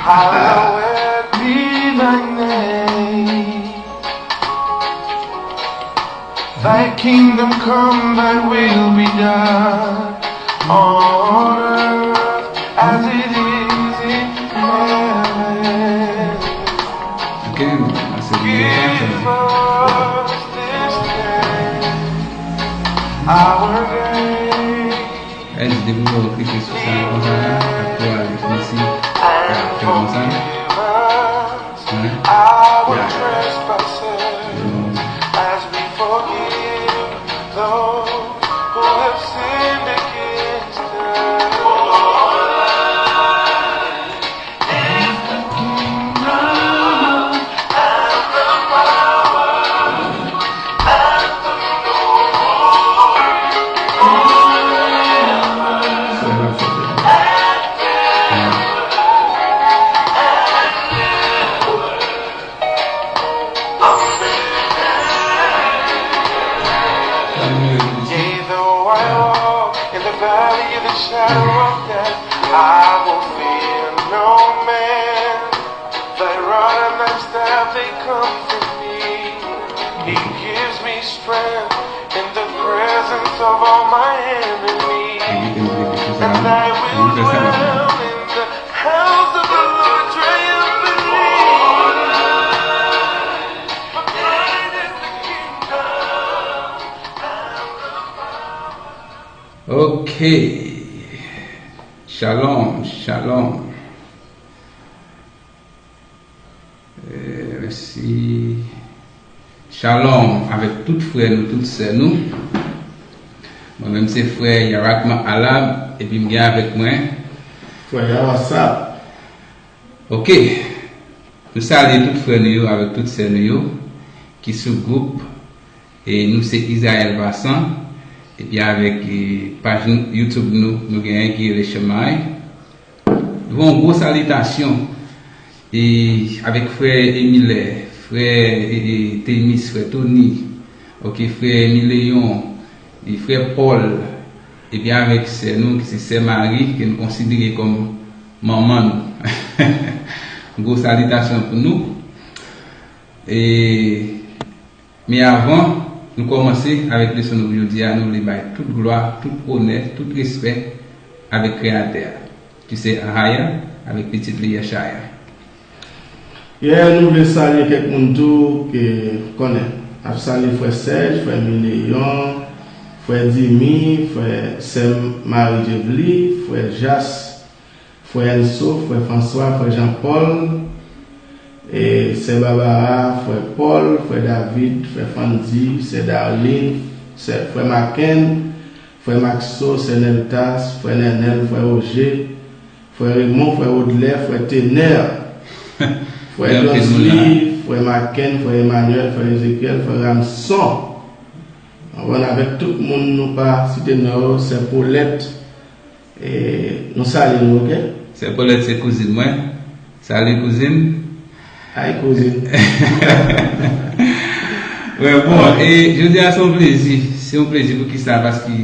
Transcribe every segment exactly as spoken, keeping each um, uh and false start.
Hallowed be thy name. Thy kingdom come, thy will be done on earth as it is in heaven. Give us this day our daily Guys, depi w klike sou sa konsa la, ap pou ale. Mèsi. Ya, fè konsa. Hein? Ya. Yea, though I walk in the valley of the shadow of death, I will fear no man. Thy rod and thy staff, they comfort me. It gives me strength in the presence of all my enemies. And I will dwell in the house of the Lord triumphantly. For thine is the kingdom and the power. Ok. Shalom, shalom. Eh, mèsi. Shalom avèk tout frè nou, tout sè nou. Mwen menm se frè Yarakma Alab, epi m gen avèk mwen Frè Yawasap. Ok. Nou salye tout frè nou yo avèk tout sè nou yo ki sou gwoup. E nou se Israël Vassan, epi avèk, e, paj nou, YouTube nou, nou genyen ki rele Shemai. Nou voye yon gwo salitasyon, e, avèk frè Emilè, frè, e, e, Temis, frè Tony, ok, frè Emileyon, e, frè Paul, epi avèk sè nou, ki se sè Marie, ke nou konsidere kòm manman nou. Gwo salitasyon pou nou. E, Men avan nou kòmanse avèk leson nou pou jodi a, nou vle bay tout glwa, tout onè, tout respè avèk Kreyatè a, ki se Ahaya, avèk pitit li Yeshaya. Yeah, nou vle salye kèk moun tou ke konnen. N ap salye frè Sèj, frè Mileyon, frè Dimi, frè sè Marie Jevely, frè Jas, frè Enso, frè Franswa, frè Jan Pòl, e, sè Babara, frè Pòl, frè David, frè Fandy, sè Darline, sè, frè Maken, frè Maxo, sè Neltas, frè Nènèl, frè Roje, frè Remon, frè Wodlè, frè Tenè, frè Jòsli, frè Maken, frè Emanyèl, frè Ezekyèl, frè Ramson. Anvan avèk tout moun nou pa site non yo, sè Polèt, E, nou salye nou, ok? Sè Paulette se kouzin mwen. Salut kouzin. Ay, kouzin. Wè, bon, e jodi a se yon plezi. Se yon plezi pou kisa? Paske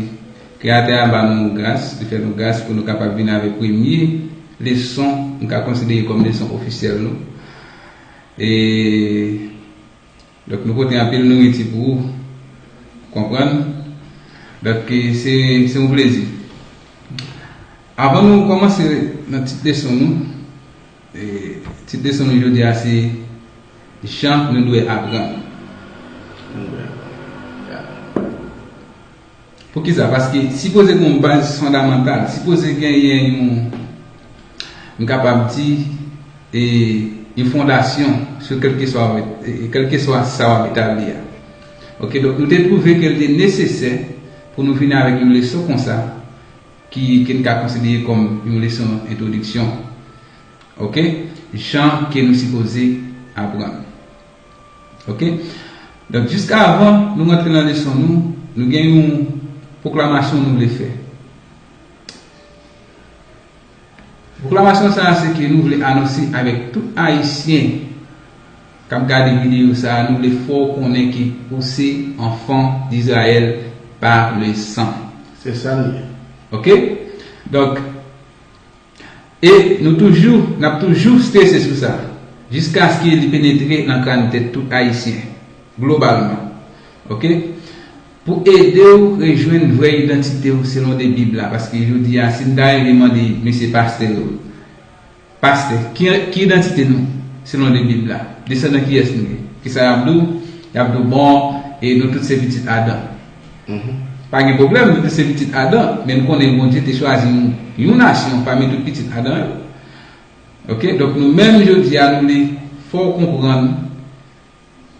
Kreyatè a ba nou gras, li fè nou gras pou nou kapab vin avèk premye leson, nou ka konsidere kòm leson ofisyèl nou. E Donk, nou pote anpil nouriti pou ou. Konprann? Donk, e, se, se yon plezi. Avan nou kòmanse nan tit leson nou, e, tit leson nou jodi a se jan nou dwe aprann. Poukisa? Paske sipoze gen yon baz fondamantal, sipoze genyen yon, m kapab di, e, yon fondasyon sou kèlkeswa, e, kèlkeswa sa w ap etabli a. Ok, donk, nou te twouve ke l te nesesè pou nou vin avèk yon leson konsa ki, ke n ka konsidere kòm yon leson entwodiksyon. Ok? Jan ke nou sipoze aprann. Ok? Donk, jiska avan nou rantre nan leson nou, nou gen yon pwoklamasyon nou vle fè. Pwoklamasyon sa a, se ke nou vle anonse avèk tout Ayisyen k ap gade videyo sa a, nou vle fè w konnen ke ou se enfant d'Israël par le sang. Se sa l ye. Ok? Donk, e nou toujou, n ap toujou strese sou sa, jiskaske li penetre nan kràn tèt tout Ayisyen, globalman. Ok? Pou ede w rejwenn vrè idantite w selon de Bib la, paske jodi a, si m ta rive mande mesye pastè yo, Pastè, ki, ki idantite nou, selon de Bib la? Desandan kiyès nou ye? Kisa y ap di w? Y ap di w, bon, e nou tout se pitit Adan. Pa gen pwoblèm, nou tout se pitit Adan, men n konnen Bondye te chwazi nou, yon nasyon pami tout pitit Adan yo. Ok? Donk, nou menm, jodi a, nou vle fè w konprann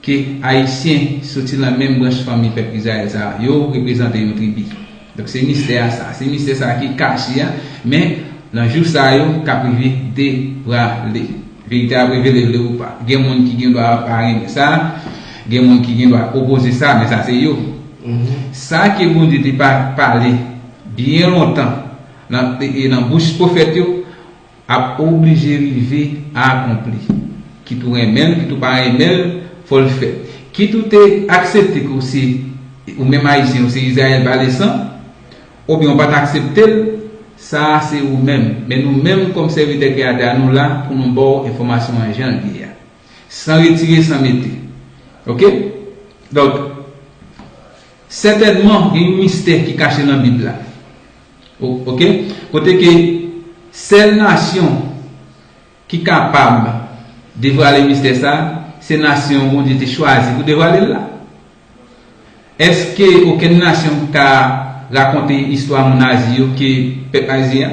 ke Ayisyen soti nan menm branch fanmi pèp Izrayèl sa a, yo reprezante yon tribi. Donk, se mistè a sa, se mistè sa a ki kache a, men nan jou sa yo, k ap rive devwale. Verite a ap revele, vle ou pa. Gen moun ki gen dwa pa renmen sa, gen moun ki gen dwa opoze sa, men sa se yo. Sa ke Bondye te pa, pale byen lontan nan, e, e nan bouch pwofèt yo, ap oblije rive akonpli. Kit ou renmen l, kit ou pa renmen l, fò l fèt. Kit ou te aksepte ke w se, ou menm Ayisyen, ou se Izrayèl pa de san, oubyen w pa t aksepte l, sa a se ou menm. Men nou menm, kòm sèvitè Kreyatè a, nou la pou nou ba w enfòmasyon an jan l ye a. San retire, san mete. Ok? Donk, sètènman, gen yon mistè ki kache nan Bib la. O-, ok? Kote ke sèl nasyon ki kapab devwale mistè sa a, se nasyon Bondye te chwazi pou devwale l la. Èske okenn nasyon ka rakonte istwa moun Azi yo ke pèp Azi a?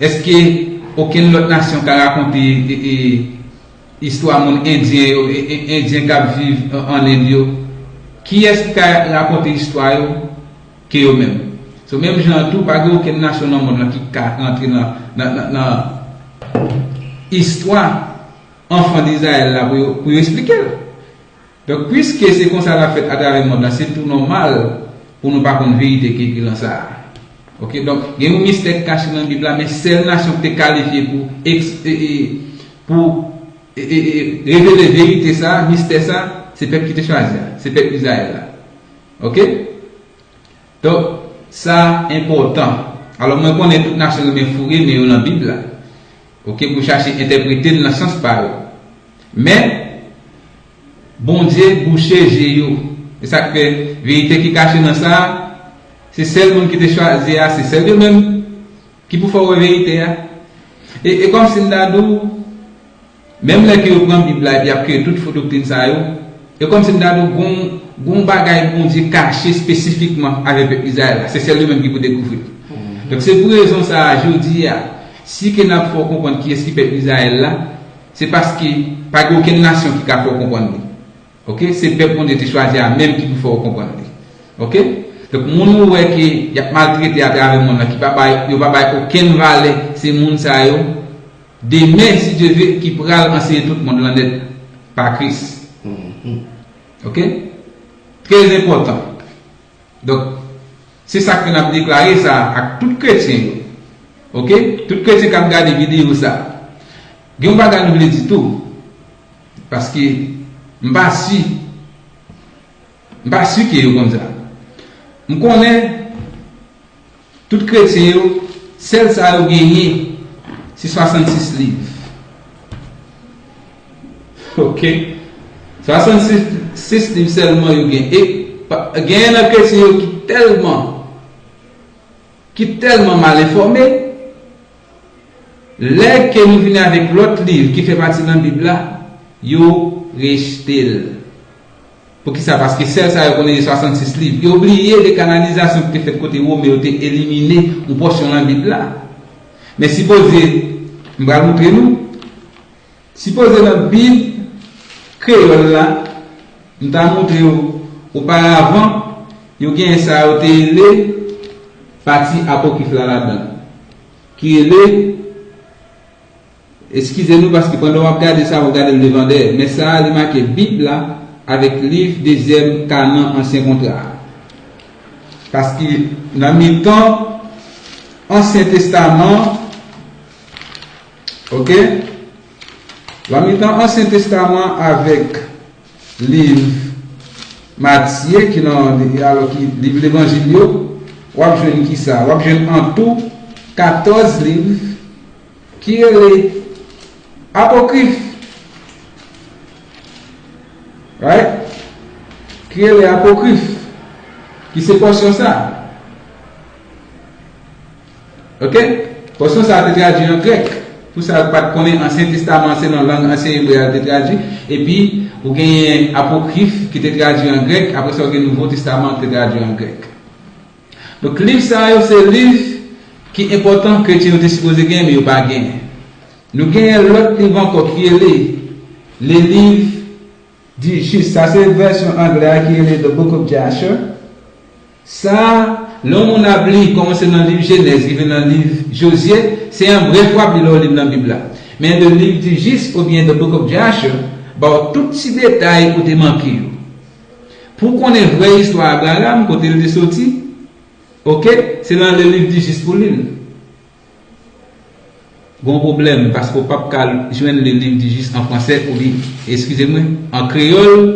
Èske okenn lòt nasyon ka rakonte, e, e, istwa moun Endyen yo, e, e, Endyen k ap viv an, an End yo? Kiyès ki ka rakonte istwa yo ke yo menm? So, menm jan an tou, pa gen okenn nasyon nan mond lan ki ka rantre nan, nan, nan, nan istwa anfan de Izrayèl la pou yo, pou yo eksplike l. Donk, piske se konsa l ap fèt atravè mond lan, se tou nòmal pou nou pa konn verite ki ekri lan sa a. Ok, donk, gen yon mistè ki kache nan Bib la, men sèl nasyon ki te kalifye pou eks-, e, e, pou, e, e, e, revele verite sa a, mistè sa a, se pèp ki te chwazi a, se pèp Izrayèl la. Ok? Donk, sa enpòtan. Alò, mwen konnen tout nasyon renmen foure men yo nan Bib la. Ok, pou chache entèprete l nan sans pa yo. Men, Bondye bouche je yo. E sa k fè verite ki kache nan sa a, se sèl moun ki te chwazi a, se sèl yo menm ki pou fè w wè verite a. E, e kòmsi m ta di w, menm lè ke yo pran Bib la epi y ap kreye tout fo doktrin sa yo, e kòmsi m ta di w, gon, gon bagay Bondye kache espesifikman avè pèp Izrayèl la. Se sèl yo menm ki pou dekouvri l. Donk, se pou rezon sa a, jodi a, si ke n ap fè w konprann kiyès ki pèp Izrayèl la, se paske pa gen okenn nasyon ki ka fè w konprann li. Ok? Se pèp Bondye te chwazi a menm ki pou fè w konprann li. Ok? Donk, moun ou wè ke y ap maltrete atravè mond lan, ki pa bay, yo pa bay okenn valè, se moun sa yo, demen, si Dye vle, ki pral anseye tout mond lan nèt pa Kris. Ok? Trè enpòtan. Donk, se sa k fè n ap deklare sa ak tout kretyen yo. Ok? Tout kretyen k ap gade videyo sa. Gen yon bagay nou vle di tou. Paske m pa si, m pa si ke yo konn sa. M konnen tout kretyen yo, sèl sa yo genyen, se swasannsis liv. Ok? Swasannsis liv sèlman yo gen. E pa, genyen nan kretyen yo ki tèlman, ki tèlman mal enfòme, lè ke nou vini avèk lòt liv ki fè pati nan Bib la, yo rejte l. Poukisa? Paske sèl sa yo konnen se swasannsis liv. Yo bliye de kanalizasyon ki te fèt kote Women yo te elimine yon pòsyon nan Bib la. Men sipoze, m pral montre nou, sipoze nan Bib kreyòl la, m ta montre w oparavan, yo genyen sa yo te rele pati apokif la ladan l, ki rele, eskize nou, paske pandan w ap gade sa, w ap gade l devan dèyè, men sa a, li make Bib la avèk liv dezyèm kanan Ansyen Kontra a. Paske nan mitan Ansyen Testaman, ok? Nan mitan Ansyen Testaman avèk liv Matye, ki nan, alò, ki liv Levanjil yo, w ap jwenn kisa? W ap jwenn an tou katòz liv ki rele apokrif. Right? Ki rele apokrif. Ki se pòsyon sa. Ok? Pòsyon sa te tradui an grèk. Pou sa yo pa t konnen, Ansyen Testaman se nan lang ansyen ebre a te tradui. Epi, ou genyen apokrif ki te tradui an grèk. Apre sa, ou gen Nouvo Testaman ki te tradui an grèk. Donk, liv sa yo se liv ki enpòtan kretyen yo te sipoze genyen, men yo pa genyen. Nou genyen lòt liv ankò ki rele Le Livre du Juste. Sa se vèsyon anglè a ki rele The Book of Jasher. Sa, lè yon moun ap li, kòmanse nan liv Jenèz, rive nan liv Jozye, se an brèf w ap li lè w li nan Bib la. Men The Livre du Juste oubyen The Book of Jasher ba w tout ti detay ou te manke yo. Pou w konnen vrè istwa Abraram, kote l te soti, ok, se nan Le Livre du Juste pou w li l. Gon pwoblèm, paske w p ap ka jwenn Le Livre du Juste an fransè, oubyen, eskize mwen, an kreyòl.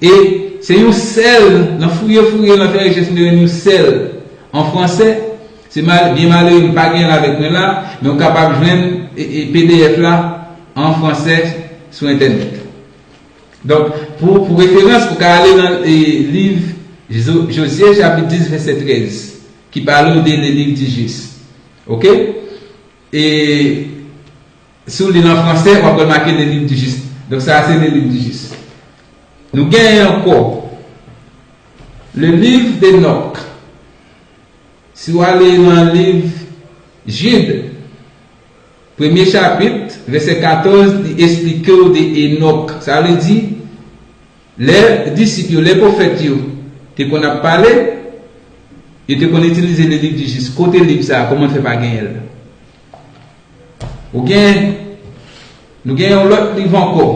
E se yon sèl, nan fouye fouye, nan fè rechèch, m te jwenn yon sèl an fransè. Se mal, byen malere, m pa gen l avèk mwen la, men w kapab jwenn e, e, P D F la an fransè sou entènèt. Donk, pou, pou referans, ou ka ale nan e, liv Jo- Jozye, chapit dis, vèsè trèz, ki pale w de Le Livre du Juste. Ok? E si w li l an fransè, w ap remake Le Livre du Juste. Donk, sa a se Le Livre du Juste. Nou genyen ankò Le Livre d'Enoch. Si w ale nan liv Jid, premye chapit, vèsè katòz, li esplike w de Enòk. Sa vle di, lè disip yo, lè pwofèt yo te konn ap pale, yo te konn itilize Le Livre du Juste. Kote liv sa a? Kòman l fè pa genyen l? Ou gen, nou gen yon lòt liv ankò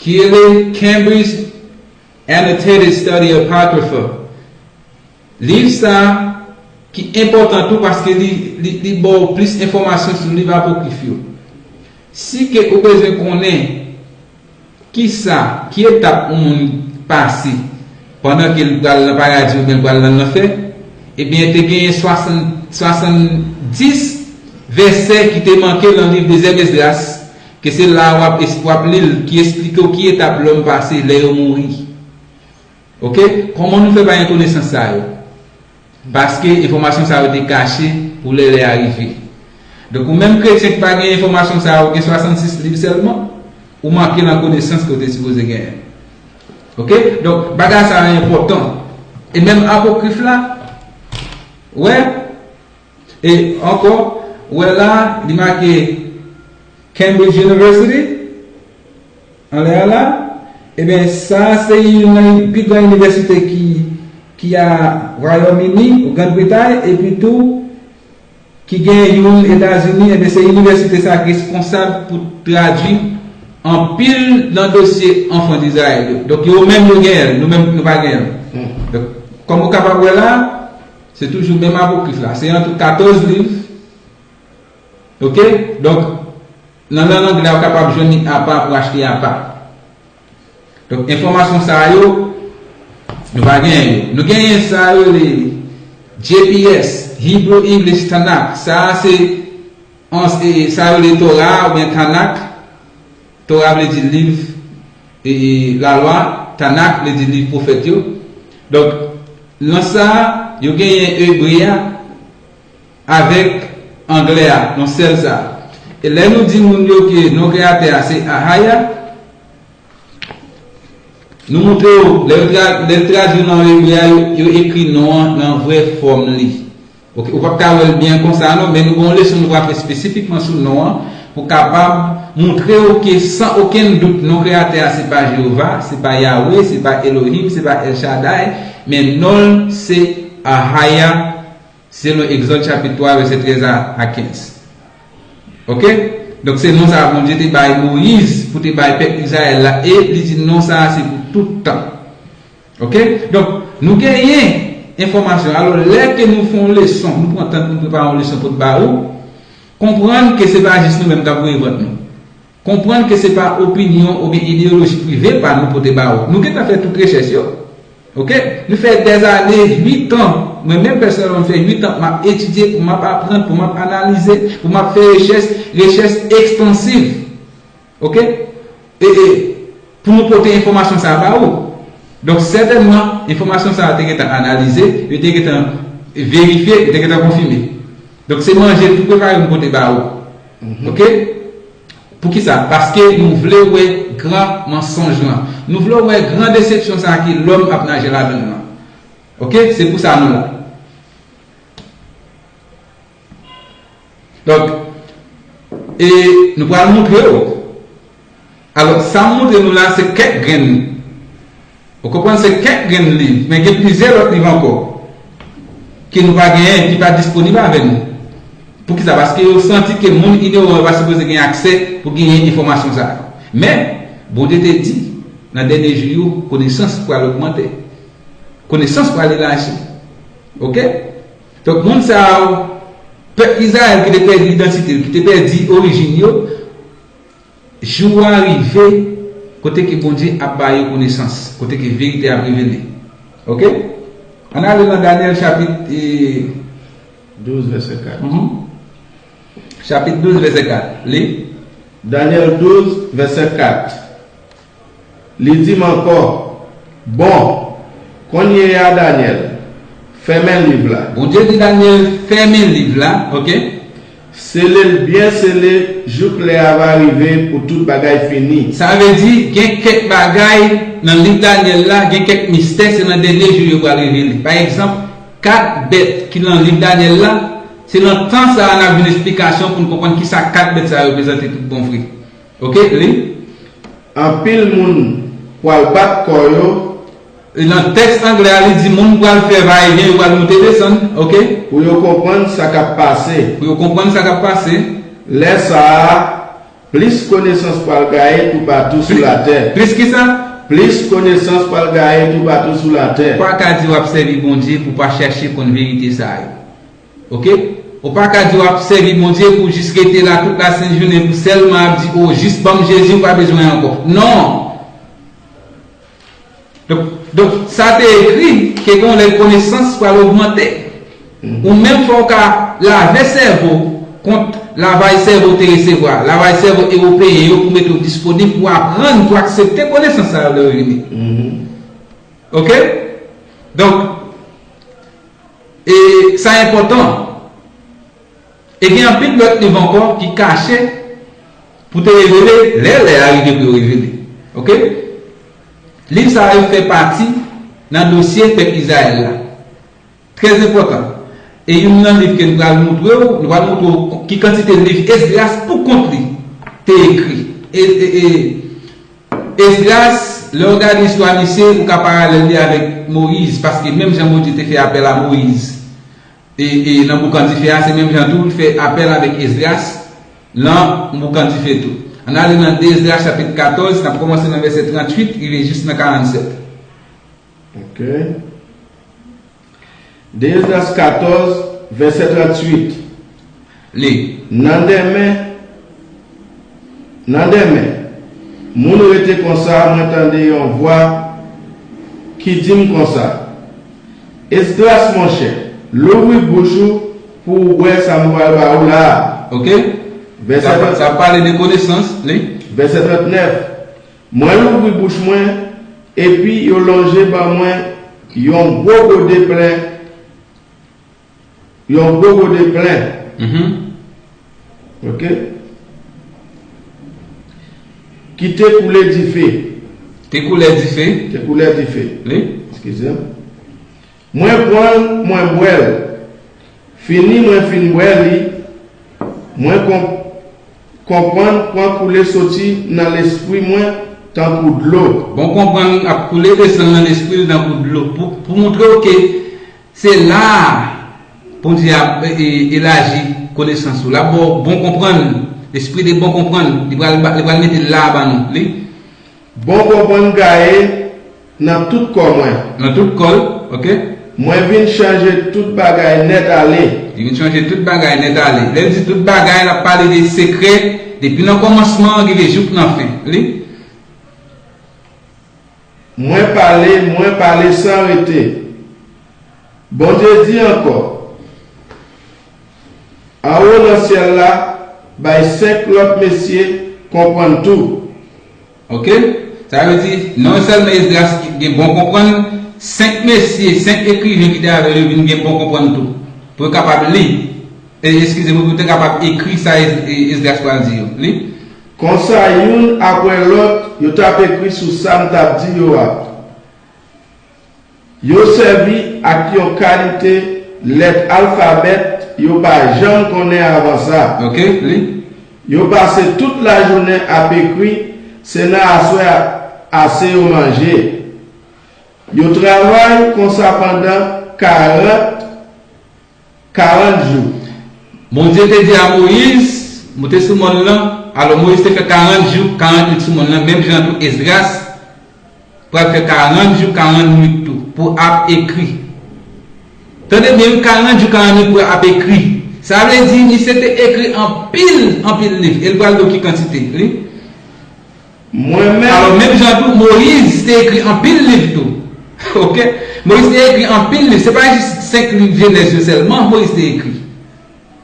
ki rele Cambridge Annotated Study Apocrypha. Liv sa a ki enpòtan tou paske li, li, li ba w plis enfòmasyon sou liv apokrif yo. Si ke ou bezwen konnen kisa, ki etap yon moun pase pandan ke l pral nan paradi oubyen l pral nan lanfè, ebyen, te genyen swasann, swasanndis vèsè ki te manke nan liv Dezyèm Esdras, ke se la w ap, w ap li l, ki esplike w ki etap lòm pase lè yo mouri. Ok? Kòman nou fè pa gen konesans sa yo? Paske enfòmasyon sa yo te kache pou lè lè a rive. Donk, ou menm kretyen ki pa gen enfòmasyon sa yo, ou gen swasannsis liv sèlman, ou manke nan konesans ke w te sipoze genyen. Ok? Donk, bagay sa yo enpòtan. E menm apokrif la, wè, e ankò, wè la, li make Cambridge University, anlè a la, ebyen, sa a se youn nan pi gran inivèsite ki, ki a Wayòm Ini, Grann Bretay, epi tou, ki gen youn Etazini, ebyen, se inivèsite sa a ki responsab pou tradui anpil nan dosye anfan Dizrayèl yo. Donk, yo menm yo genyen l, nou menm nou pa genyen l. Donk, kòm ou kapab wè la, se toujou menm apokrif la. Se an tou katòz liv. Ok? Donk, nan lang anglè, ou kapab jwenn li apa pou achte apa. Donk, enfòmasyon sa yo, nou pa genyen yo. Nou genyen sa yo rele J P S, Hebrew English Tanakh. Sa a se, an, e, sa yo rele Tora oubyen Tanakh. Tora vle di liv, e, lalwa, Tanakh vle di liv pwofèt yo. Donk, nan sa a, yo genyen ebre a, avèk anglè a, nan sèl sa. E lè nou di moun yo ke non kreyatè a se Ahaya, nou montre yo, lè yo tra, lè yo tradui nan ebre a, yo, yo ekri non an nan vrè fòm li. Ok, ou p ap ka wè l byen konsa non, men nou gen yon leson nou pral fè espesifikman sou non an, pou kapab montre yo ke san okenn dout non kreyatè a se pa Jewova, se pa Yawe, se pa Elohim, se pa El Shaddai, men non l se Ahaya, selon Egzòd chapit twa, vèsè trèz a, a kenz. Ok? Donk, se non sa a Bondye te bay Moyiz pou te bay pèp Izrayèl la, e li di non sa a se pou tout tan. Ok? Donk, nou genyen enfòmasyon. Alò, lè ke nou fè yon leson, nou pran tan pou nou prepare yon leson pou n ba ou, konprann ke se pa jis nou menm k ap voye vant nou. Konprann ke se pa opinyon oubyen ideyoloji prive pa nou pote ba ou. Nou gentan fè tout rechèch yo. Ok? Nou fè dèzane, uit an. Mwen menm pèsonèlman, m fè uit an m ap etidye, pou m ap aprann, pou m ap analize, pou m ap fè rechèch, rechèch ekstansiv. Ok? E, e, pou nou pote enfòmasyon sa a ba ou. Donk, sètènman, enfòmasyon sa a te gentan analize, yo te gentan verifye, yo te gentan konfime. Donk, se manje tou prepare m pote ba ou. Ok? Poukisa? Paske nou vle wè gran mansonj lan. Nou vle wè gran desepsyon sa a ke lòm ap naje ladan l lan. Ok? Se pou sa nou la. Donk, e nou pral montre w. Alò, sa m montre nou la, se kèk grenn. Ou konprann, se kèk grenn liv, men gen plizyè lòt liv ankò ke nou pa genyen, ki pa disponib avè nou. Poukisa? Paske yo santi ke moun ineran yo pa sipoze gen aksè pou genyen enfòmasyon sa yo. Men, Bondye te di, nan dènye jou yo, konesans pral ogmante. Konesans pral elaji. Ok? Donk, moun sa yo, pèp Izrayèl ki te pèdi idantite l, ki te pèdi orijin yo, jou a rive kote ke Bondye ap ba yo konesans, kote ke verite ap revele. Ok? Ann ale nan Danyèl chapit, e, douz, vèsè kat. Mhm. Chapit douz, vèsè kat. Li. Danyèl douz, vèsè kat. Li di m ankò, bon, kounye a, Danyèl, fèmen liv la. Bondye di Danyèl, fèmen liv la, ok? Sele l byen sele, jouk lè a va rive pou tout bagay fini. Sa vle di, gen kèk bagay nan liv Danyèl la, gen kèk mistè, se nan dènye jou yo pral revele. Pa egzanp, kat bèt ki nan liv Danyèl la, se nan tan sa a n ap jwenn esplikasyon pou n konprann kisa kat bèt sa a reprezante tout bon vre. Ok, li. Anpil moun pral bat kò yo. E nan tèks anglè a, li di moun pral fè vayevyen, yo pral monte desann, ok? Pou yo konprann sa k ap pase. Pou yo konprann sa k ap pase. Lè sa a, plis konesans pral gaye toupatou sou latè. Plis kisa? Plis konesans pral gaye toupatou sou latè. Ou pa ka di w ap sèvi Bondye pou w pa chèche konn verite sa yo. Ok? Ou pa ka di w ap sèvi Bondye pou w jis rete la tout lasent jounen pou sèlman ap di, o, jis ban m Jezi, ou pa bezwen ankò. Non! Donk, donk, sa te ekri ke gen yon lè konesans pral ogmante. Ou menm fò w ka lave sèvo w kont lavaj sèvo w te resevwa, lavaj sèvo ewopeyen yo pou mete w disponib pou w aprann, pou w aksepte konesans sa yo lè yo vini. Ok? Donk, e sa enpòtan. E gen anpil lòt liv ankò ki kache pou te revele lè lè a rive pou yo revele. Ok? Liv sa yo fè pati nan dosye pèp Izrayèl la. Trè enpòtan. E youn nan liv ke nou pral montre w, nou pral montre w ki kantite liv Esdras pou kont li te ekri. E, e, e, Esdras, lè w gade istwa misye, ou ka paralèl li avèk Moyiz, paske menm jan Bondye te fè apèl a Moyiz, e, e nan boukan dife a, se menm jan tou, l fè apèl avèk Esdras nan boukan dife tou. Ann ale nan de Esdras chapit katòz, n ap kòmanse nan vèsè tranntuit, rive jis nan karannsèt. Ok. De Esdras katòz, vèsè tranntuit. Li. Nan demen, nan demen, moun rete konsa, mwen tande yon vwa ki di m konsa, Esdras, monchè, louvri bouch ou pou w bwè sa m pral ba ou la a. Ok. Vèsè sa, sa pale de konesans, li. Vèsè trannèf. Mwen louvri bouch mwen, epi yo lonje ban mwen yon gwo gode plen, yon gwo gode plen. Mhm. Ok? Ki te koule dife. Te koule dife. Te koule dife. Wi. Eskize m. Mwen pran l, mwen bwè l. Fini mwen fin bwè li, mwen konp-, konprann pran koule soti nan lespri mwen tankou dlo. Bon konprann ap koule desann nan lespri l tankou dlo. Pou, pou montre w ke se la a Bondye ap, e, e, elaji konesans ou. L ap ba w bon konprann, lespri de bon konprann. Li pral ba, li pral mete l la a ban nou. Li. Bon konprann gaye nan tout kò mwen. Nan tout kò l, ok. Mwen vin chanje tout bagay nèt ale. Li vin chanje tout bagay nèt ale. Lè l di tout bagay, l ap pale de sekrè, depi nan kòmansman an rive jouk nan fen. Li. Mwen pale, mwen pale san rete. Bondye di ankò, anwo nan syèl la, bay senk lòt mesye konprann tou. Ok? Sa vle di, non sèlman Esdras gen bon konprann, senk mesye, senk ekriven ki te avè l yo vin gen bon konprann tou. Pou yo kapab li, e, eskize mwen, pou yo te kapab ekri sa Es- e- Esdras pral di yo. Li? Konsa, youn apre lòt, yo t ap ekri sou sa m t ap di yo a. Yo sèvi ak yon kalite lèt alfabè yo pa janm konnen avan sa. Ok, li. Yo pase tout lajounen ap ekri, se nan aswè a ase yo manje. Yo travay konsa pandan karant, karant jou. Bondye te di a Moyiz, moute sou mòn lan. Alò, Moyiz te fè karant jou, karant nwit sou mòn lan, menm jan tou Esdras pral fè karant jou, karant nwit tou, pou ap ekri. Tande byen, wi, karant jou, karant nwit pou ap ekri. Sa vle di, misye te ekri anpil, anpil liv. E l pral di w ki kantite, li. Mwen menm. Alò, menm jan tou, Moyiz te ekri anpil liv tou. Ok? Moyiz te ekri anpil liv. Se pa jis senk liv Jenèz yo sèlman Moyiz te ekri.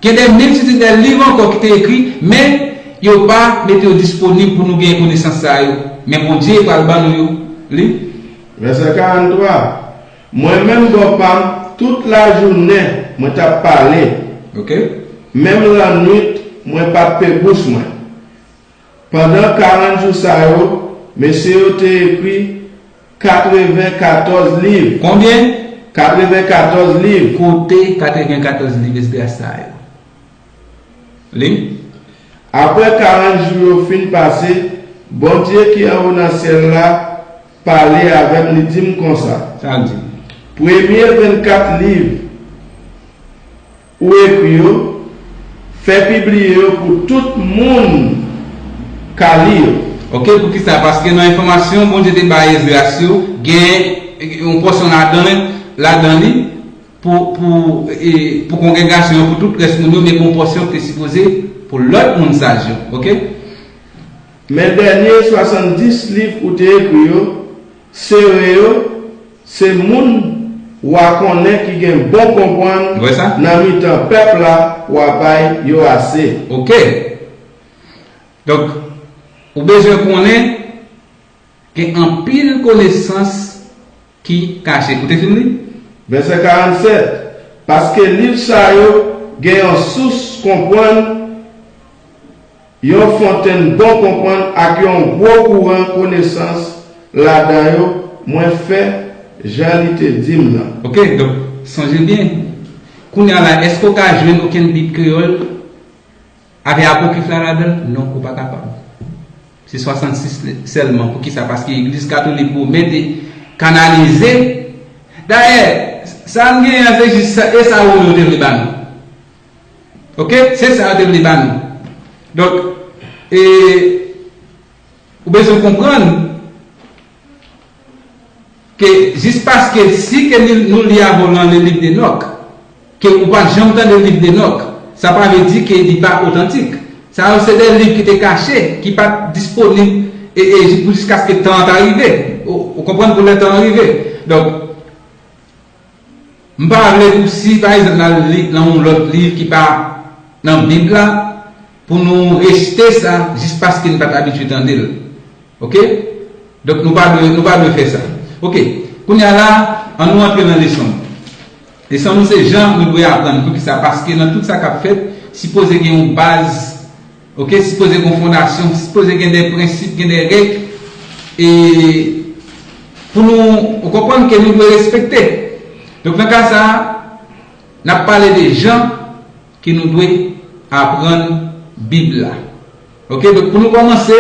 Gen de miltitid de liv ankò ki te ekri, men yo pa mete yo disponib pou nou gen konesans sa yo. Men Bondye pral ban nou yo. Li. Vèsè karant twa. Mwen menm bò pa m, tout lajounen, mwen t ap pale. Ok? Menm lannwit, mwen pa t pe bouch mwen. Pandan karant jou sa yo, mesye yo te ekri katreven katòz liv. Konbyen? Katreven katòz liv. Kote katreven katòz liv Esdras sa yo? Li. Apre karant jou yo fin pase, Bondye ki anwo nan syèl la pale avè m, li di m konsa. Sa l di? Premye vennkat liv ou ekri yo, fè pibliye yo pou tout moun ka li yo. Ok, poukisa? Paske nan enfòmasyon Bondye te bay Esdras yo, gen yon pòsyon ladan ladan li pou pou e, pou kongregasyon an, pou tout rès moun yo, men gen yon pòsyon ki te sipoze pou lòt moun saj yo. Ok? Men dènye swasanndis liv ou te ekri yo, sere yo, se moun w a konnen ki gen bon konprann nan mitan pèp la, w a bay yo ase. Ok. Donk, ou bezwen konnen gen anpil konesans ki kache. Ou te fin li? Vèsè karant sèt. Paske liv sa yo gen yon sous konprann, yon fontenn bon konprann ak yon gwo kouran konesans ladan yo, mwen fè jan li te di m nan. Ok, donk, sonje byen. Kounye a la, èske w ka jwenn okenn Bib kreyòl avè apokif la ladan l? Non, ou pa kapab. Se swasannsis sèlman. Poukisa? Paske Legliz Katolik Women te kanalize. Dayè, sa n genyen an, se jis sa, e sa Women yo te vle ba nou. Ok? Se sa yo te vle ba nou. Donk, e, ou bezwen konprann ke jis paske si ke nou li avè w nan le liv de Nòk, ke ou pa janm tande liv de Nòk, sa pa vle di ke li pa otantik. Sa yo se de liv ki te kache, ki pa t disponib e, e pou jiskaske tan an ta rive. Ou, ou konprann pou lè tan an rive. Donk, m pa vle pou si, pa egzanp, n al li nan yon lòt liv ki pa nan Bib la, pou nou rejte sa jis paske n pa t abitye tande l. Ok? Donk, nou pa dwe, nou pa dwe fè sa. Ok. Kounye a la, ann nou antre nan leson. Leson nou se jan nou dwe aprann. Poukisa? Paske nan tout sa k ap fèt, sipoze gen yon baz. Ok? Sipoze gen yon fondasyon, sipoze gen de prensip, gen de règ. E pou nou, ou konprann ke nou dwe respekte. Donk, nan ka sa a, n ap pale de jan ke nou dwe aprann Bib la. Ok, donk pou nou kòmanse,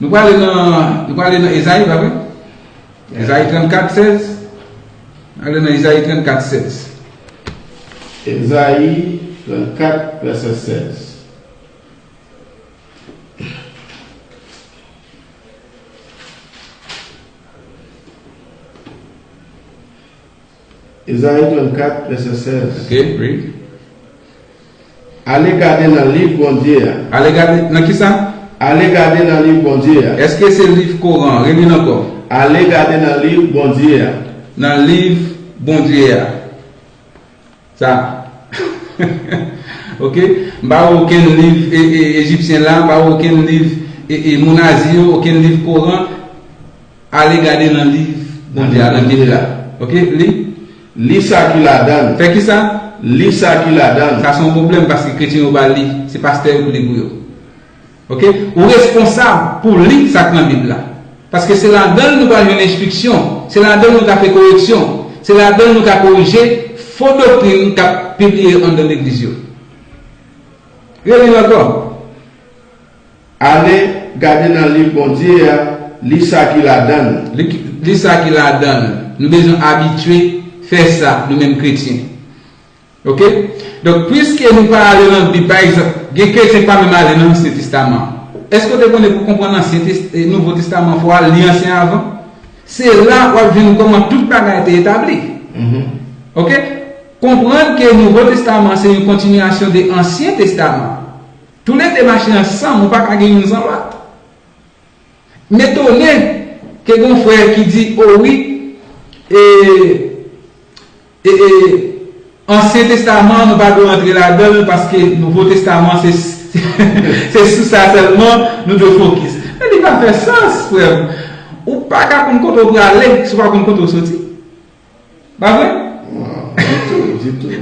nou prale nan, nou prale nan Ezayi, pa vre? Ezayi trannkat sèz. Ale nan Ezayi trannkat sèz. Ezayi trannkat, vèsè sèz. Ezayi trannkat, vèsè sèz. Ok, read. Ale gade nan liv Bondye a. Ale gade nan ki sa? Ale gade nan liv Bondye a. Èske se liv Koran an? Reli l ankò. Ale gade nan liv Bondye a. Nan liv Bondye a. Sa. Ok? M pa wè okenn liv e, e, ejipsyen la, m pa wè okenn liv e, e, moun Azi yo, okenn liv Koran. Ale gade nan liv Bondye a, nan Bib la. Ok? Li. Li sa ki ladan l. Fè ki sa? Li sa ki ladan l. Sa se yon pwoblèm paske kretyen yo pa li. Se pastè yo ki li pou yo. Ok? Ou responsab pou li sa k nan Bib la. Paske se ladan l nou ka jwenn enstriksyon, se ladan l nou ka fè koreksyon, se ladan l nou ka korije fo doktrin k ap pibliye anndan legliz yo. Reli l ankò. Ale gade nan liv Bondye a, li sa ki ladan l. Li, li sa ki ladan l. Nou bezwen abitye fè sa, nou menm kretyen. Ok? Donk, piske nou pa ale nan Bib, pa egzanp, gen kretyen ki pa menm ale nan Ansyen Testaman. Èske w te konnen pou konprann Ansyen Tes- e, Nouvo Testaman, fò w al li Ansyen avan? Se la w ap jwenn kòman tout bagay te etabli. Ok? Konprann ke Nouvo Testaman se yon kontinyasyon de Ansyen Testaman. Toulede mache ansanm, ou pa ka gen youn san lòt. M etone ke gen yon frè ki di, o wi, e, e, e, Ansyen Testaman, nou pa dwe rantre ladan l, paske Nouvo Testaman, se, se sou sa sèlman nou dwe fokis. Men li pa fè sans, frè m. Ou pa ka konn kote w prale, si w pa konn kote w soti. Pa vre? Non, ditou, ditou.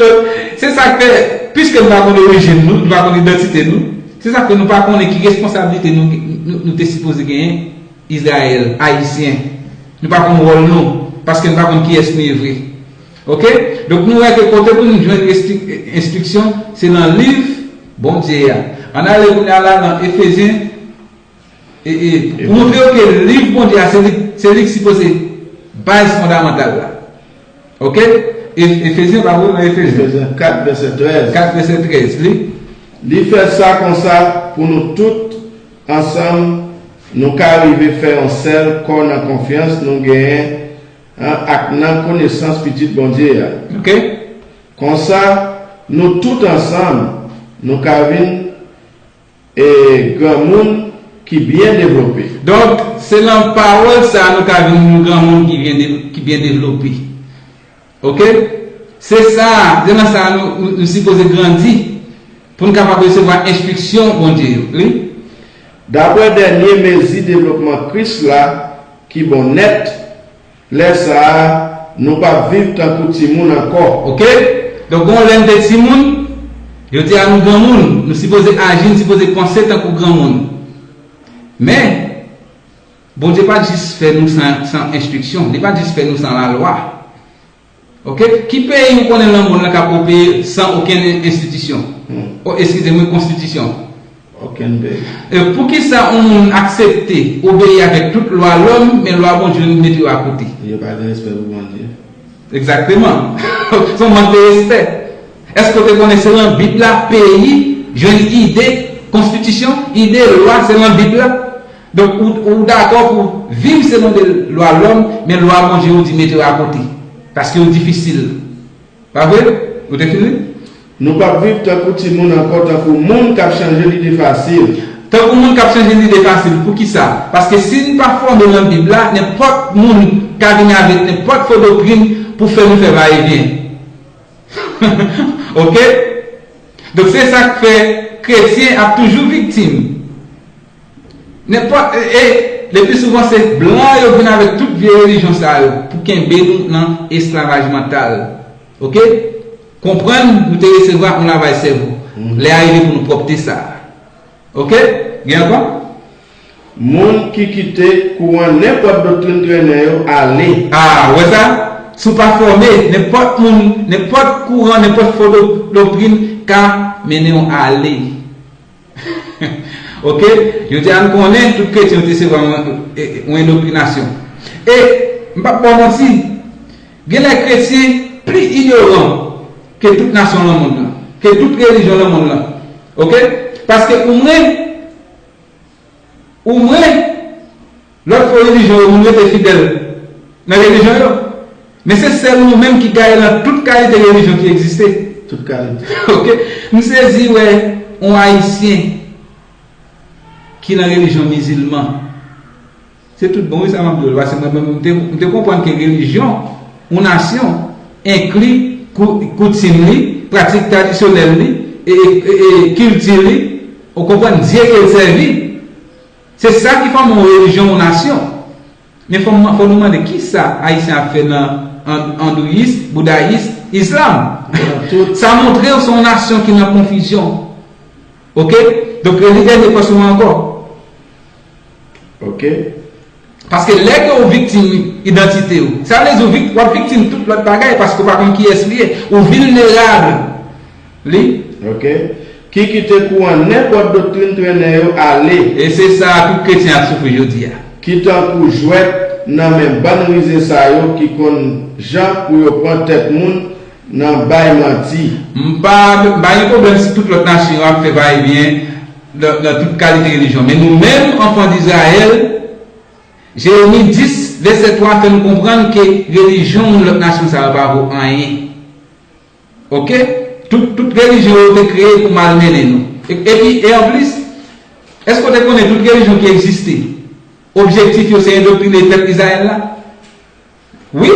Donk, se sa k fè, piske nou pa konn orijin nou, nou pa konn idantite nou, se sa k fè nou pa konnen ki responsablite nou, nou, nou te sipoze genyen, Izrayèl, Ayisyen. Nou pa konn wòl nou, paske nou pa konn kiyès nou ye vre. Ok? Donk, nou wè ke kote pou nou jwenn enstri- enstriksyon, se nan liv Bondye a. Ann ale kounye a la nan Efezyen, e, e, pou montre yo ke liv Bondye a, se li, se li ki sipoze baz fondamantal la. Ok? E, Efezyen, pa vre, nan Efezyen. Efezyen kat, vèsè trèz. kat, vèsè trèz, li. Li fè sa konsa pou nou tout ansanm, nou ka rive fè yon sèl kò nan konfyans nou genyen an ak nan konesans Pitit Bondye a. Ok? Konsa, nou tout ansanm, nou ka vin e granmoun ki byen devlope. Donk, se nan pawòl sa a nou ka vin yon granmoun ki byen, de, ki byen devlope. Ok? Se sa, se nan sa a nou, nou, nou sipoze grandi pou nou kapab resevwa enstriksyon Bondye yo. Li. Dapre dènye mezi devlopman Kris la, ki bon nèt, lè sa a, nou p ap viv tankou timoun ankò. Ok? Donk, gon lè n te timoun, jodi a nou granmoun, nou sipoze aji, nou sipoze panse tankou granmoun. Men, Bondye pa t jis fè nou san, san enstriksyon, li pa t jis fè nou san lalwa. Ok? Ki peyi ou konnen nan mond lan k ap opere san okenn enstitisyon? O, eskize mwen, konstitisyon. Okenn peyi. E poukisa yon moun aksepte obeyi avèk tout lwa lòm, men lwa Bondye li mete yo akote? Yo pa gen respè pou Bondye. Egzakteman. Se yon mank de respè. Èske w te konnen se nan Bib la peyi jwenn ide konstitisyon, ide lwa, se nan Bib la? Donk, ou, ou dakò pou viv selon de lwa lòm, men lwa Bondye ou di mete yo akote. Paske yo difisil. Pa vre? Ou te fini? Nou p ap viv tankou timoun ankò, tankou moun k ap chanje lide fasil. Tankou moun k ap chanje lide fasil. Poukisa? Paske si n pa fòme nan Bib la, nenpòt moun ka vini avèk nenpòt fo doktrin pou fè nou fè vayevyen. Ok? Donk, se sa k fè kretyen ap toujou viktim. Nenpòt, e, e, le pli souvan se blan yo vin avèk tout vye relijyon sa yo pou kenbe nou nan esklavaj mantal. Ok? Konprann nou te resevwa yon lavaj sèvo. Lè a rive pou nou pwòpte sa. Ok? Gen ankò? Moun ki kite kouran nenpòt doktrin trennen yo ale. Ah, ou wè sa? Si w pa fòme, nenpòt moun, nenpòt kouran, nenpòt fo do- doktrin ka mennen w ale. Ok? Jodi a nou konnen tout kretyen yo te resevwa yon, yon endoktrinasyon. E, m p ap ba w manti, gen lè kretyen pli inyoran ke tout nasyon nan mond lan, ke tout relijyon nan mond lan. Ok? Paske ou mwen, ou mwen, lòt fo relijyon yo, moun rete fidèl nan relijyon yo. Men se sèl nou menm ki gaye nan tout kalite relijyon ki egziste. Tout kalite. Ok? M sezi wè yon Ayisyen ki nan relijyon mizilman. Se tout bon, wi, sa m ap di w la, paske mwen menm, m te, m te konprann ke relijyon yon nasyon enkli kou-, koutim li, pratik tradisyonèl li, e, e, e, e kilti li, ou konprann, dye ke l sèvi. Se sa ki fòme yon relijyon, yon nasyon. Men fò, fò nou mande, kisa Ayisyen ap fè nan an-, andouyis, boudayis, islam? Nan tout. Sa montre w se yon nasyon ki nan konfizyon. Oke? Donk, reli dènye pòs ou ankò. Oke. Paske lè ke w viktim idantite w, sa vle di w vik-, w ap viktim tout lòt bagay paske w pa konn kiyès li ye. Ou vilnerab. Li. Oke. Ki kite kouran nenpòt doktrin trennen yo ale. E se sa tout kretyen ap soufri jodi a. Ki tankou jwèt nan men bann rize sa yo ki konn jan pou yo pran tèt moun nan bay manti. M pa, m pa gen pwoblèm si tout lòt nasyon yo ap fè vayevyen nan, nan tout kalite relijyon. Men nou menm, anfan Dizrayèl, Jeremi dis, vèsè twa fè n konprann ke relijyon moun lòt nasyon sa yo pa vo anyen. Oke? Tout, tout relijyon yo te kreye pou malmennen nou. E, epi, e anplis, èske w te konnen tout relijyon ki egziste, objektif yo se endoktrine pèp Izrayèl la? Wi.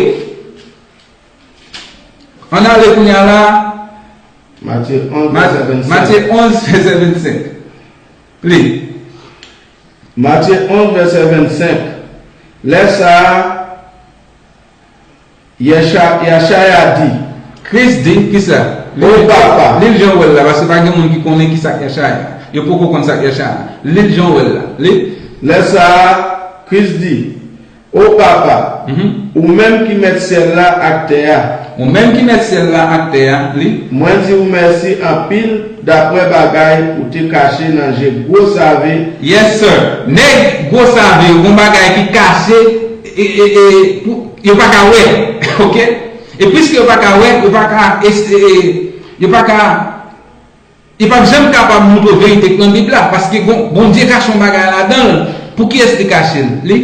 Ann ale kounye a la. Matye onz, Mat-, vèsè vennsenk. Matye onz, vèsè vennsenk. Li. Matye onz, vèsè vennsenk. Lè sa a, Yacha-, Yachaya di. Kris di, kisa? Li, O Papa. Li l jan w wè l la, paske pa gen moun ki konnen kisa k Yachaya. Yo poko konn sa k Yachaya. Li l jan w wè l la. Li. Lè sa a, Kris di, O Papa, Mhm. ou menm ki mèt syèl la ak tè a. Ou menm ki mèt syèl la ak tè a, li. Mwen di w mèsi anpil daprè bagay ou te kache nan je gwo save. Yes, sir. Nèg gwo save yo, gon bagay ki kache, e, e, e, pou, yo pa ka wè. Oke? E piske yo pa ka wè, yo pa ka, e, e, e, yo pa ka Li p ap janm kapab montre w verite k nan Bib la, paske Bon-, Bondye kache yon bagay ladan l. Pou kiyès li kache l? Li?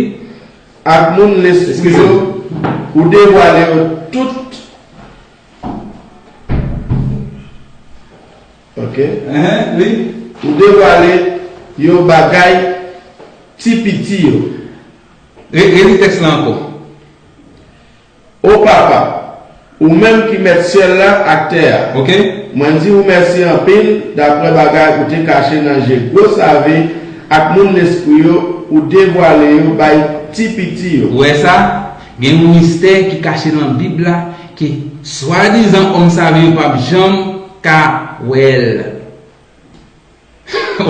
Ak moun lespri yo, ou devwale yo tout. Oke? Enhen, li? Ou devwale yo bagay ti piti yo. Re-, reli tèks la ankò. O Papa, ou menm ki mèt syèl la ak tè a, Oke. mwen di ou mèsi anpil daprè bagay ou te kache nan je gwo save ak moun lespri yo, ou devwale yo bay ti piti yo. Ou wè sa? Gen yon mistè ki kache nan Bib la ke swadizan òm save yo p ap janm ka wè l.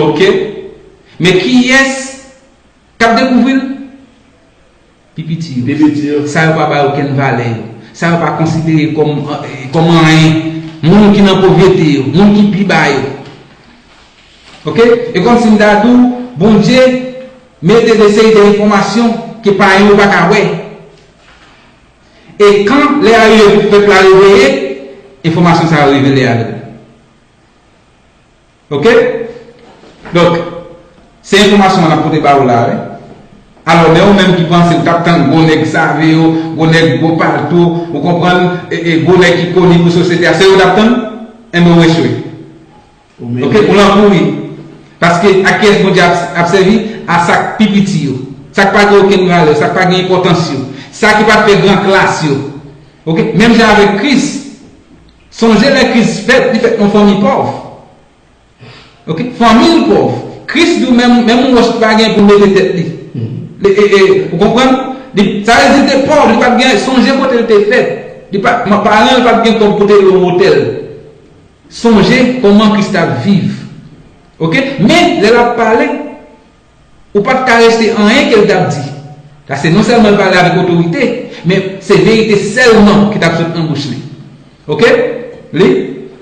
Oke? Men kiyès k ap dekouvri l? Pi piti yo. Pi piti yo. Sa yo pa bay okenn valè yo. Sa yo pa konsidere kòm, eh, kòm anyen. Moun ki nan povrete yo, moun ki pi ba yo. Oke? E kòmsi m ta di w, Bondye mete de seri de enfòmasyon ke payen yo pa ka wè. E kan lè a rive pou pèp la reveye, enfòmasyon sa yo revele avè l. Oke? Donk, se enfòmasyon an n ap pote ba ou la, wi. Alò, men ou menm ki panse ou t ap tann gwo nèg save yo, gwo nèg gwo palto, ou konprann, e, e, gwo nèg ki koni pou sosyete a, se yo w t ap tann? Enben, ou echwe. Ou mete Oke? Ou lan kouri. Paske a kiyès Bondye ap, ap sèvi? A sa k pi piti yo. Sa k pa gen okenn valè, sa k pa gen enpòtans yo. Sa ki pa t fè gran klas yo. Oke? Menm jan avèk Kris. Sonje lè Kris fèt, li fèt nan fanmi pòv. Oke? Fanmi l pòv. Kris di w menm, menm yon wòch li pa gen pou l mete tèt li. Mhm. Li, e, e, ou konprann? Li, sa vle di li te pòv, li pa t gen, sonje kote l te fèt. Li pa, ma-, paran l pa t gen kòb pou te lwe yon otèl. Sonje kòman Kris t ap viv. Oke? Men, lè l ap pale, ou pa t ka rejte anyen ke l t ap di. Paske non sèlman l pale avèk otorite, men se verite sèlman ki t ap sot nan bouch li. Oke? Li,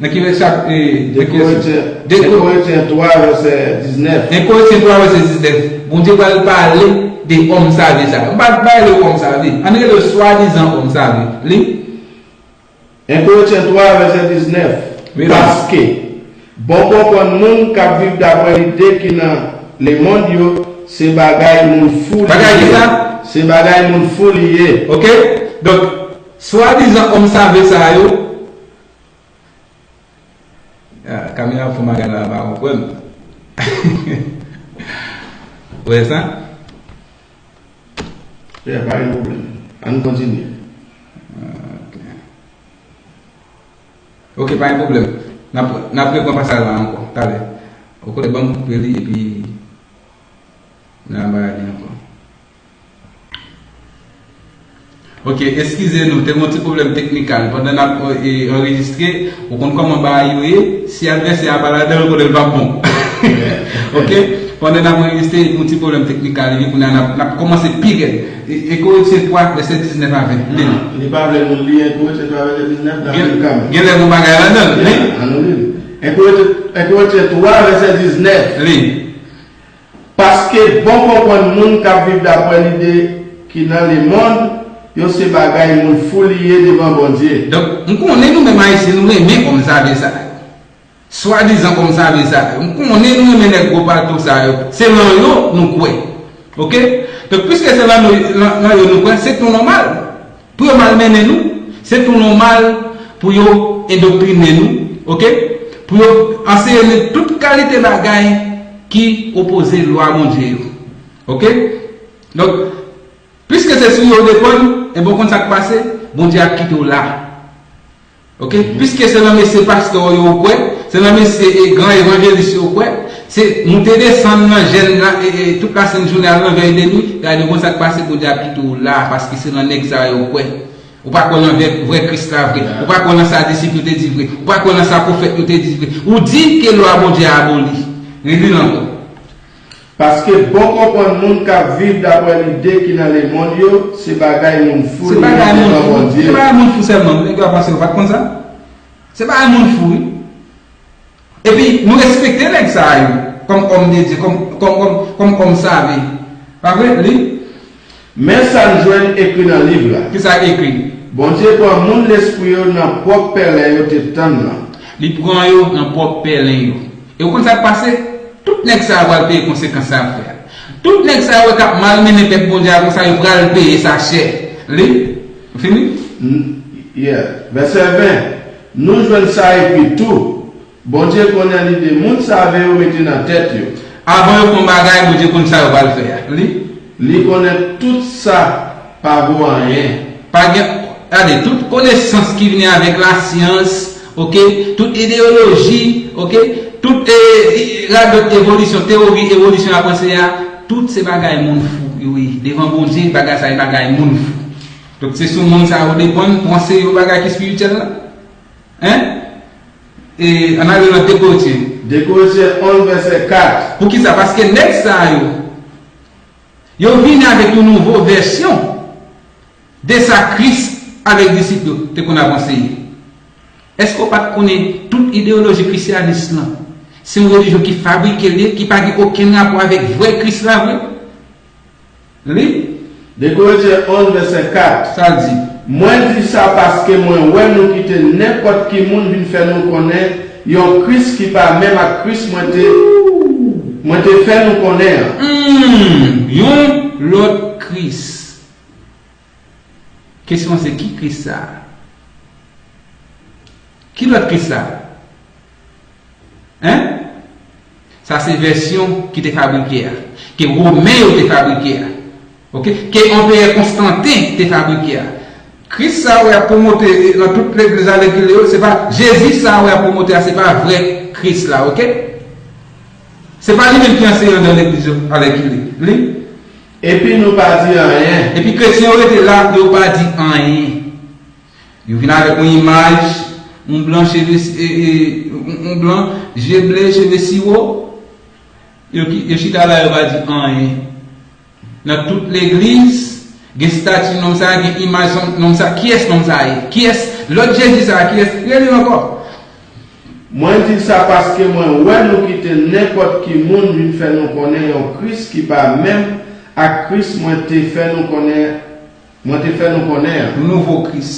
nan ki vèsè, e, nan ki vèsè? De Korityen, de Ko- Korityen twa, vèsè diznèf. En Korityen twa, vèsè diznèf. Bondye pral pale de òm save sa yo. M pa t bay le òm save. Ann rele yo swadizan òm save. Li. En Korityen twa, vèsè diznèf. Wi, la. Paske, bon konprann moun k ap viv daprè lide ki nan lemonn yo, se bagay moun fou li ye. Bagay ki sa? Se bagay moun fou li ye. Oke? Donk, swadizan òm save sa yo. Ah, kamera ap fè bagay la, pa konprann. Ou wè sa? Frè, pa gen pwoblèm. Ann kontinye. Ok, pa gen pwoblèm. N ap, n ap repran pasaj la ankò, talè. Ok, ban m koupe li, epi n a bay li ankò. Ok, eskize nou, te gen yon ti pwoblèm teknikal. Pandan n ap, e, anrejistre, ou konn kòman bagay yo ye, si advèsè a pa ladan l, konnen l p ap bon. Ok? Pandan n ap anrejistre, yon ti pwoblèm teknikal, epi kounye a n ap, n ap kòmanse pi rèd. E, e Korentyen twa, vèsè diznèf a ven. Li. Non, li pa vle nou li en Korentyen twa, vèsè diznèf, n ap li kanmenm. Gen lè gon bagay ladan l, wi. Ann nou li l. En Korentyen, en Korentyen twa, vèsè diznèf. Li. Paske bon konprann moun k ap viv daprè lide ki nan lemonn yo se bagay moun fou li ye devan Bondye. Donk, m konnen nou menm Ayisyen, nou renmen kòm save sa yo. Swadizan kòm save sa yo. M konnen nou renmen nèg gwo palto sa yo. Se lan yo nou kwè. Ok? Donk, piske se lan nou, lan, lan yo nou kwè, se tou nòmal pou yo malmennen nou, se tou nòmal pou yo endoktrinen nou, ok? Pou yo anseye nou tout kalite bagay ki opoze lwa Bondye yo, ok? Donk, piske se sou yo w depann, enben, w konn sa k pase, Bondye ap kite w la. Ok? Piske se nan mesye pastè w yo w kwè, se nan mesye, e, gran evanjelis yo w kwè, se moute desann nan jèn nan, e, e, tout lasent jounen al nan vèy de nwi, gade w konn sa k pase, Bondye ap kite w la, paske se nan nèg sa yo w kwè. Ou pa kwè nan vrè, vrè Kris la vre. Ou pa kwè nan sa disip yo te di vre. Ou pa kwè nan sa pwofèt yo te di vre. Ou di ke lwa Bondye a aboli. Reli l ankò. Paske bon konprann moun k ap viv daprè lide ki nan lemonn yo, se bagay moun fou li ye devan Bondye. Se bagay moun fou sèlman. Nèg yo ap panse yo pa t konn sa. Se bagay moun fou, wi. Epi, nou respekte nèg sa yo, kòm òm de Dye, kòm, kòm, kòm, kòm òm save. Pa vre? Li. Men sa n jwenn ekri nan liv la. Kisa l ekri? Bondye pran moun lespri yo nan pwòp pèlen yo te tann nan. Li pran yo nan pwòp pèlen yo. E w konn sa k pase? Tout nèg sa yo pral peye konsekans sa y ap fè a. Tout nèg sa yo k ap malmennen pèp Bondye a konsa, yo pral peye sa chè. Li. Ou fini? N-, yeah. Vèsè ven. Nou jwenn sa ekri tou. Bondye konnen lide moun save yo mete nan tèt yo. Avan yo fè yon bagay, Bondye konn sa yo pral fè a. Li. Li konnen tout sa pa vo anyen. Pa gen, gade, tout konesans ki vini avèk lasyans, ok, tout ideyoloji, ok, tout, e, e, radòt evolisyon, teyori evolisyon a panse a, tout se bagay moun fou yo ye. Devan Bondye, bagay sa yo bagay moun fou. Donk, se sou moun sa yo depann, panse yo bagay ki espirityèl la. Hein? E, ann ale nan de Korentyen. De Korentyen onz, vèsè kat. Poukisa? Paske nèg sa yo, yo vini avèk yon nouvo vèsyon de sa Kris avèk disip yo te konn ap anseye. Èske w pa t konnen tout ideyoloji krisyanis lan, se yon relijyon ki fabrike l ye, ki pa gen okenn rapò avèk vrè Kris la vre? Li. De Korentyen onz, vèsè kat. Sa l di. Mwen di sa paske mwen wè nou kite nenpòt ki moun vin fè nou konnen yon Kris ki pa menm ak Kris mwen te, mwen te fè nou konnen an. Hmm, yon lòt Kris. Kesyon an se, ki Kris sa a? Ki lòt Kris sa a? Hein? Sa se vèsyon ki te fabrike a, ke Women yo te fabrike a, ok, ke Anperè Konstanten te fabrike a. Kris sa a w ap pwomote nan tout legliz alèkile yo, se pa Jezi sa a w ap pwomote a, se pa vrè Kris la, ok? Se pa li menm ki anseye anndan legliz yo alèkile. Li. Epi nou pa di anyen. Epi kretyen yo rete la, yo pa di anyen. Yo vin avèk yon imaj, yon blan cheve si-, e, e, yon, yon blan, je ble, cheve siwo. Yo ki, yo chita la, yo pa di anyen. Nan tout legliz, gen estati nonm sa, gen imaj nonm sa. Kiyès nonm sa ye? Kiyès? Lòt Jezi sa, kiyès? Rele l ankò. Mwen di sa paske mwen wè nou kite nenpòt ki moun vin fè nou konnen yon Kris ki pa menm ak Kris mwen te fè nou konnen, mwen te fè nou konnen an. Yon nouvo Kris.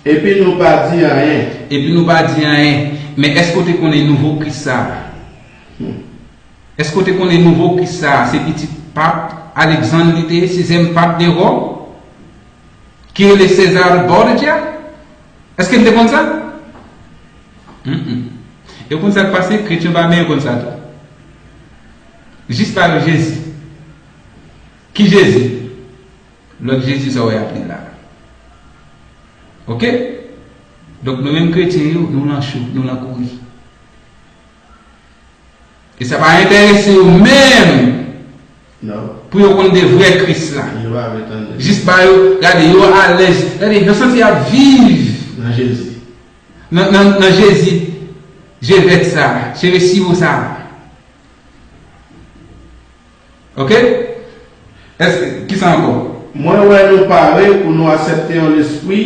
Epi nou pa di anyen. Epi nou pa di anyen. Men èske w te konnen nouvo Kris sa a? Hmm. Èske w te konnen nouvo Kris sa a se pitit pap Alègzann li te ye, sizyèm pap de Wòm, ki rele César Borgia? Èske n te konn sa? Mm, mm. Yo konn sa k pase, kretyen pa menm yo konn sa tou. Jis pa yo Jezi. Ki Jezi? Lòt Jezi sa w wè ap li la. Oke? Donk, nou menm kretyen yo, nou nan cho, nou nan kouri. E sa pa enterese yo menm pou yo konn de vrè Kris la. Jis ba yo, gade, yo alèz. Gade, yo santi y ap viv nan Jezi. Nan, nan, nan Jezi, je vèt sa, cheve siwo sa. Oke? Èske, kisa ankò? Mwen wè nou pare pou nou aksepte yon lespri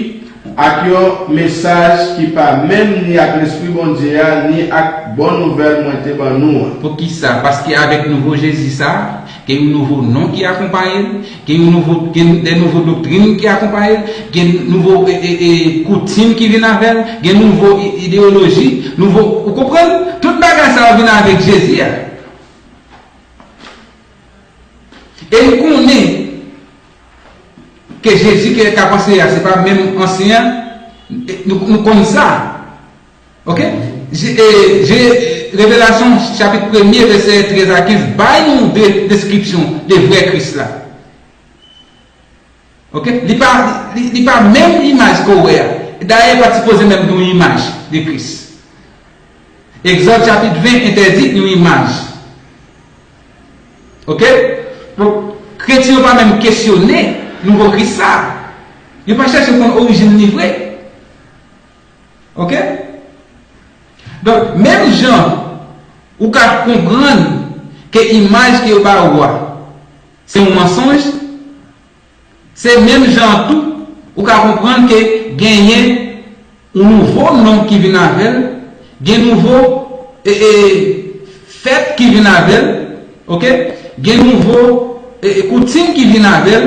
ak yon mesaj ki pa menm ni ak Lespri Bondye a, ni ak bon nouvèl mwen te ban nou an. Poukisa? Paske avèk nouvo Jezi sa a, gen yon nouvo non ki akonpaye l, gen yon nouvo, gen de nouvo doktrin ki akonpaye l, gen nouvo e, e, e, koutim ki vin avè l, gen nouvo i- ideyoloji, nouvo, ou konprann? Tout bagay sa yo vin avèk Jezi a. E n konnen ke Jezi ke k ap anseye a, se pa menm ansyen an, nou, nou konn sa. Oke? Je, e, je, Revelasyon chapit premye, vèsè trèz a kenz, bay nou de deskripsyon de vrè Kris la. Oke? Li pa, li, li pa menm imaj ke w wè a. Dayè, pa sipoze menm gen yon imaj de Kris. Egzòd chapit ven entèdi yon imaj. Oke? Donk, kretyen yo pa menm kesyone nouvo Kris sa a. Yo pa chèche konn orijin li vre. Oke? Donk, menm jan ou ka konprann ke imaj ke yo ba ou a se yon mansonj, se menm jan an tou ou ka konprann ke genyen yon nouvo non ki vin avè l, gen nouvo e, e, fèt ki vin avè l, oke? Gen nouvo e, e, koutim ki vin avè l,